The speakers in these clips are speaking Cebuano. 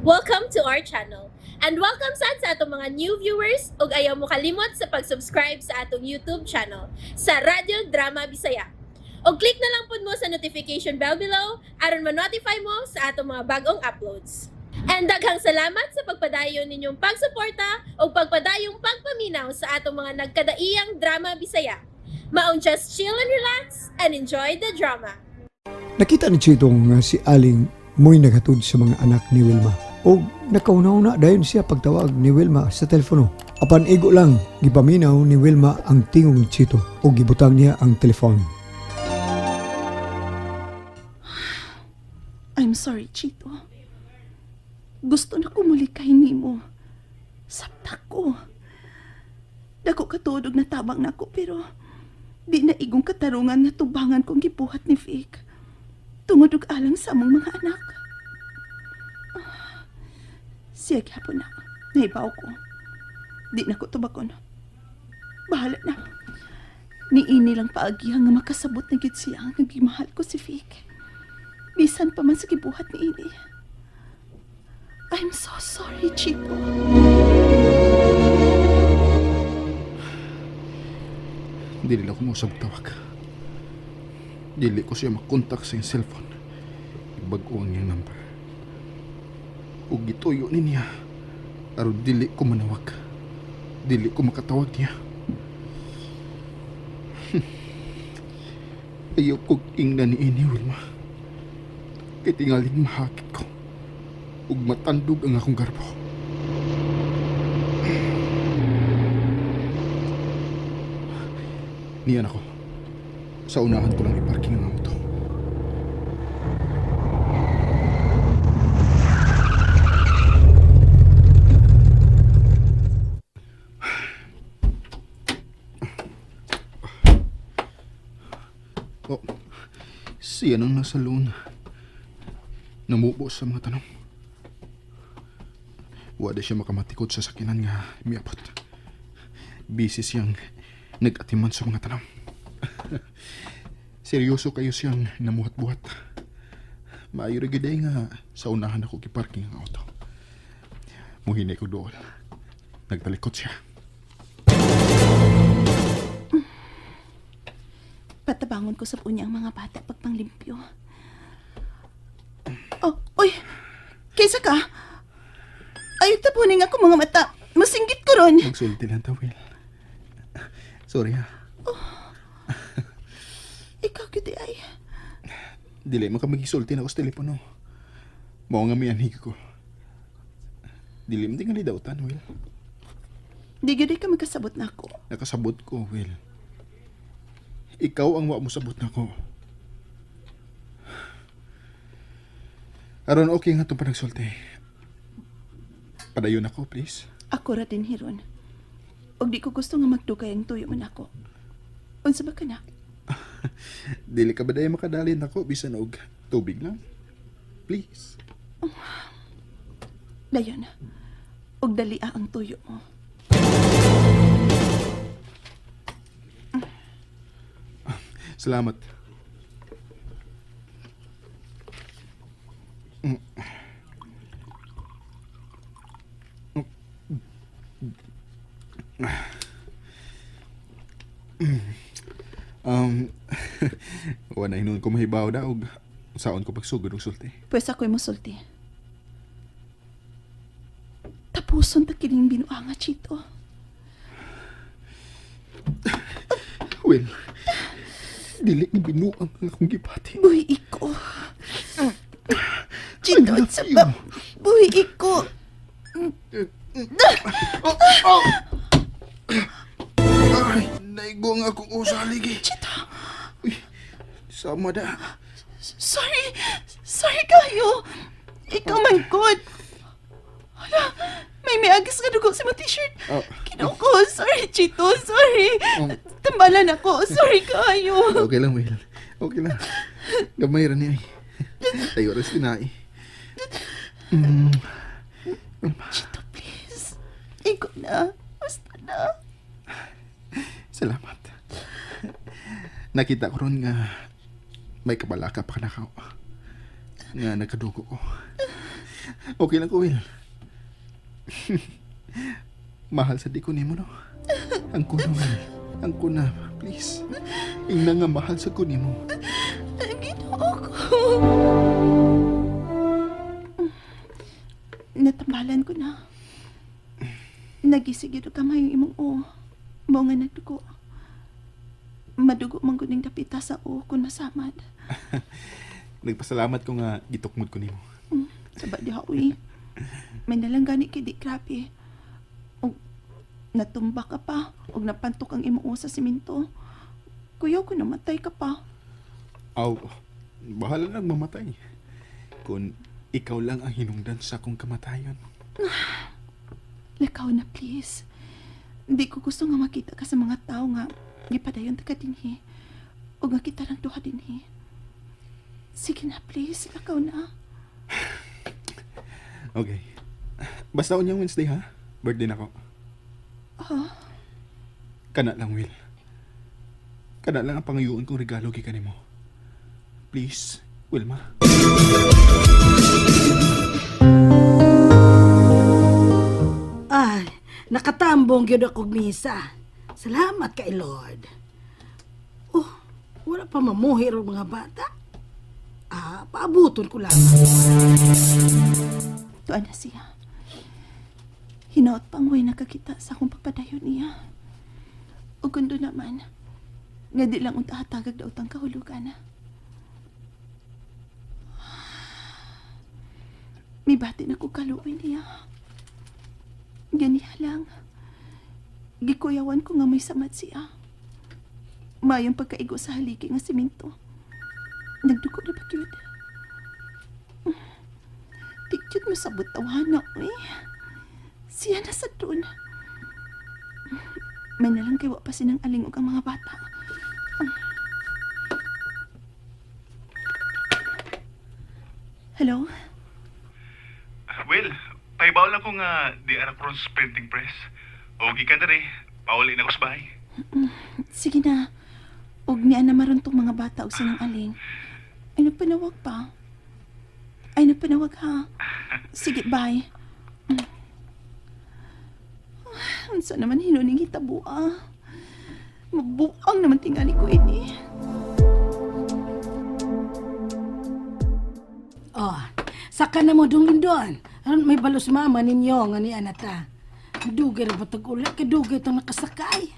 Welcome to our channel. And welcome sad sa atong mga new viewers ug ayaw mo kalimot sa pag-subscribe sa atong YouTube channel sa Radyo Drama Bisaya. Og click na lang pud mo sa notification bell below aron ma-notify mo sa atong mga bagong uploads. And daghang salamat sa pagpadayon ninyong pagsuporta ug pagpadayong pagpaminaw sa atong mga nagkadaiyang drama Bisaya. Maong just chill and relax and enjoy the drama. Nakita ni Chitong nga si Aling mo'y naghatod sa mga anak ni Wilma. O nakauna-una dayon siya pagtawag ni Wilma sa telepono. Apan igo lang, gipaminaw ni Wilma ang tingog ni Chito o gibutang niya ang telefon. I'm sorry, Chito. Gusto na ko muli kay nimo. Sabta ko. Dako katuod og natabang nako pero di na igong katarungan nga tubangan kong gibuhat ni Vic. Tungod og alang sa among mga anak. Ah, siya gyapon na. Nahibaw ko. Di na ko tubakon. Bahala na. Niini lang paagihan nga makasabot na gid siya nga gimahal ko si Vic. Bisan pa man sa gibuhat ni ini. I'm so sorry, Chito. Dili lang ko mausab tawag. Dili ko siya makontak sa iyang cellphone. Bago ang iyang number. Ug gituyo ni niya. Aron dili ko manawag. Dili ko makatawag niya. Ayaw kog ingna ni ini, Wilma. Kay tingaling mahakit ko. Ug matandog ang akong garbo. Niyan ako. Sa unahan ko lang iparking ang auto. Oh, siya nang nasa loon. Namubo sa mga tanong. Wala siya makamatikod sa sakinan nga miabot. Busy siyang nag-atiman sa mga tanong. Seryoso kayo siyang namuhat-buhat. Maayo ra gyud ay nga sa unahan ako giparking ang auto. Muhinay ko dool. Nagtalikod siya. Patabangon ko sa punya ang mga bata pag panglimpyo. Oh, oy! Kaysa ka? Ayaw tapunin ako mga mata. Masinggit ko ron. Magsulti lang ta, Will. Sorry ha. Ikaw gyud ay. Dili man ka magisulti na ako sa telepono. Mao nga mianhig ko. Dili man tingali dautan, Will. Di gyud ay ka magkasabot na ako. Nakasabot ko, Will. Ikaw ang wa mo sabot nako. Aron okay nga itong panagsulti. Padayon ako, please. Ako ra din hiron. Og di ko gusto nga magdugay ang tuyo man ako. Unsa ba ka na? Dili ka ba dahil makadalin ako bisan og tubig lang? Please. Dayon. Og dali ang tuyo mo. Salamat. Um, wala hinuon ko mahibaw na og saon ko pagsugod og sulti. Pwes ako'y mosulti. Tapuson ta kining binuanga, Chito. Well, dili ni binuang ang akong gipati. Buhi iko. Chito, I love sa you. ba? Buhi iko. Ay, naigo ang akong usali gi. Chito, Uy, sama da. sorry. Sorry kayo. Ikaw man good. Hala, may miagis nga dugo sa mga t-shirt. Oh. Kinoo ko. Sorry, Chito. Sorry. Tambalan ako. Sorry kayo. Okay lang, Will. Okay lang. Gamay ra niya. Tayo rin tinai. Chito, please. Ikaw na. Basta na. Salamat. Nakita ko ron nga may kabalaka pa nakaw. Nga nagkadugo ko. Okay lang ko, Will. Mahal sa di ko nimo, no? Ang kuno, Will. Ang kuna, please. Ingna nga mahal sa ko nimo. Ginoo ko. Natambalan ko na. Nagisigid og kamay ang imong o. Mao nga nagdugo. Madugo man gud ning dapita sa o kung masamad. Nagpasalamat ko nga gitukmod ko nimo. Saba diha uy. May nalang gani kay di grabe. Og natumba ka pa og napantok ang imong o sa simento. Kuyaw ko namatay ka pa. Aw, bahala nang mamatay. Kung ikaw lang ang hinungdan sa akong kamatayon. Lakaw na, please. Hindi ko gusto nga makita ka sa mga tao nga gipadayon ta ka dinhi. O nga kita lang duha dinhi. Sige na, please. Lakaw na. Okay. Basta unyang Wednesday, ha? Birthday na ko. Ah, Kana lang, Will. Kana lang ang pangayuon kong regalo gikan nimo. Please, Wilma. Ay, nakatambong gyud ako og misa. Salamat kay Lord. Oh, wala pa mamuhi ang mga bata. Ah, paabuton ko lamang. Tuan na siya. Hinaot pang way nakakita sa akong pagpadayon niya. O kundo naman, nga di lang unta hatagag daw tang kahulugan. Mibati na ko kaluoy niya. Ganiha lang. Gikuyawan ko nga may samad siya. Mayong pagkaigo sa haligi nga simento. Nagdugo na ba yun? Tikyot mo sa butawana, uy. Siya na sa doon. May nalang kay wa pa sinang alingog ang mga bata. Hello? Well, pahibaw lang ko nga di anak ron sa printing press. O gikan diri, pauli na ko sa bahay. Sige na. Og niya na maron tong mga bata og sinang aling. Ay, nagpanawag pa. Ay, nagpanawag ha. Sige, bye. Unsa naman hinuning hitabo ah. Mabuang naman tingali ko ini. Oh, saka na mo dong lindon. Aron may balos mama ninyo nga ni anata. Dugay ra ba tag uli kay dugay tong nakasakay.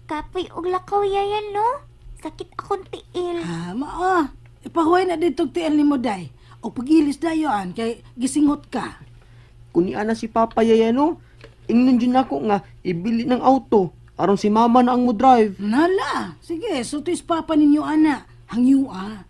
Kapoy og lakaw yayan no? Sakit akong tiil. Ah, mao. Ipahuway na dito tiil nimo day. O pagilis dayon kay gisingot ka. Kung niana si Papa yaya no, ingnon dyan ako nga ibili ng auto aron si Mama na ang mo drive. Nala, sige, sutis papa ninyo ana. Hangyu ah.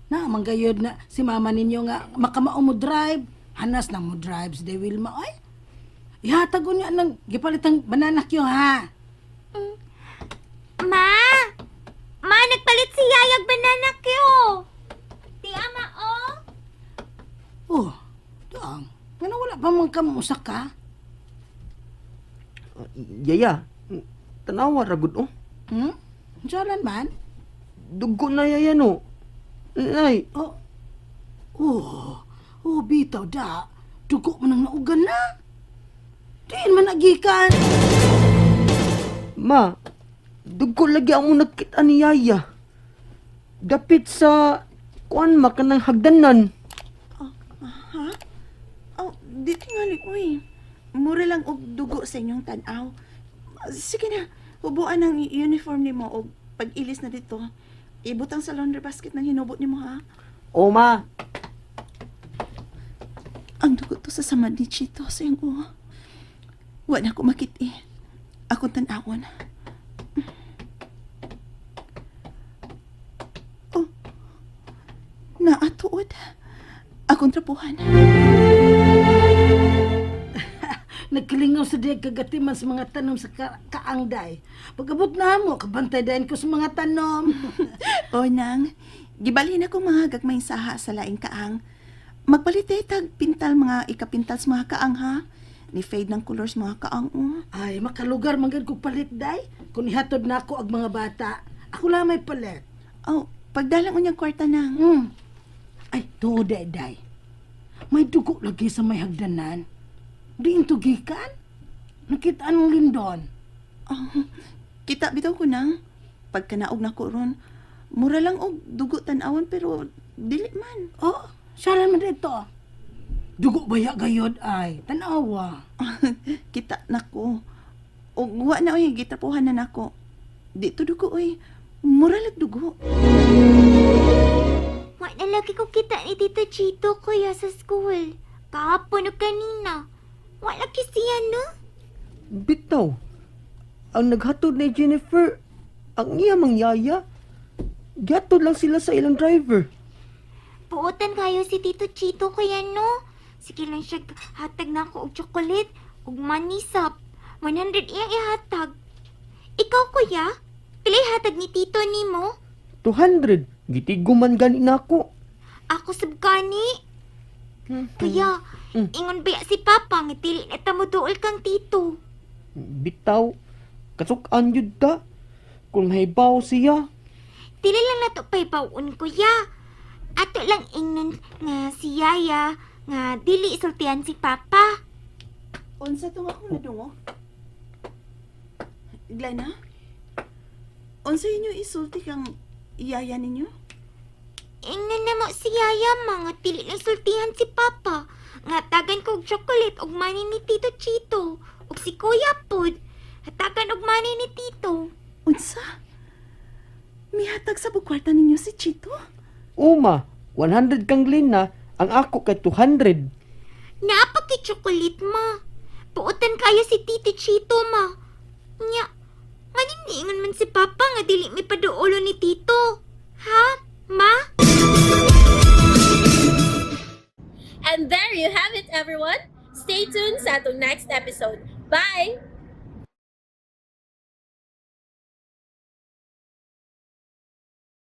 Na manggayod na si mama ninyo nga makamao mo drive. Hanas na mo drive si De Wilma oy. Ihatag ko niya ng gipalitang banana kyo ha. Ma! Ma, nagpalit si Yayag banana kyo. Ti ama oh. Oh, doang. Ngano wala pa man kamusak ka? Ah, Yaya, tanawa ra gud oh. Hmm? Jalan man? Dugo na yaya no. Nay, Oh. Oh, oh bitaw da. Dugo man ang naugan na. Diin man nagikan. Ma, dugo lagi ang nakita ni Yaya. Dapit sa kuan ma kanang hagdanan. Ha? Oh, di tingali ko eh. Mura lang og dugo sa inyong tanaw. Sige na, hubuan ang uniform nimo og pag-ilis na dito. Ibutang sa laundry basket ng hinubot nimo ha. O ma, Ang dugo to sa samad ni Chito sa iyong uwa. Wa na ko makiti. Akong tanawon. Oh. Naatuod. Akong trapuhan. Nagkilingaw sa diag kagatiman sa mga tanom sa kaangday. Pag-abot na mo, kabantay dayon ko sa mga tanom. O nang, gibalhin ako mga gagmayng saha sa laing kaang. Magpalit tag pintal mga ikapintal sa mga kaang ha. Ni fade ng colors mga kaang oh. Ay, makalugar man gud kog palit day. Kung ihatod na ako ang mga bata, ako lang may palit. Oh, pagdalang unyang kwarta nang. Ay, tuod day, day. May dugo lagi sa may hagdanan. Di intugikan. Nakita ang lindon. Oh, kita bitaw ko nang pagkanaog nako ron. Mura lang og dugo tan-awon pero dili man. Oh, siya man dito. Dugo ba ya gayod ay? Tanawa. Kita nako. Og wa na oy gitapuhan na nako. Di to dugo oy. Mura lag dugo. Wa na lagi ko kita ni Tito Chito, kuya, sa school. Kahapon o kanina. Wa lagi siya, no? Bitaw. Ang naghatod ni Jennifer, ang iya mang yaya. Gihatod lang sila sa ilang driver. Puotan kayo si Tito Chito, kuya, no? Sige lang siya, hatag na ako og chocolate, og money sap. 100 iyang ihatag. Ikaw, kuya? Pilay hatag ni Tito nimo? 200. Gitigo man gani nako. Ako sabgani. Kuya, ingon ba si Papa nga dili na ta moduol kang tito? Bitaw. Kasukan yun ta. Kung mahibaw siya. Dili lang nato paybaw-on, kuya. Ato lang ingnon nga si Yaya nga dili isultihan si Papa. Unsa tong akong nadungog? Glenna? Unsa inyo isulti kang yaya ninyo? Ingnon na mo si Yaya ma nga dili na isultihan si Papa. Nga tagan ko og chocolate og money ni Tito Chito. Og si Kuya pod. Hatagan og money ni Tito. Unsa? Mihatag sa bukwarta ninyo si Chito? Uma, 100 kang Glenna, ang ako kay 200. Naapa kay chocolate ma. Puotan kayo si Tito Chito ma. Nya, ngayon niingon man si Papa nga dili mi paduolo ni Tito. Ha? Ma? And there you have it, everyone. Stay tuned sa atong next episode. Bye!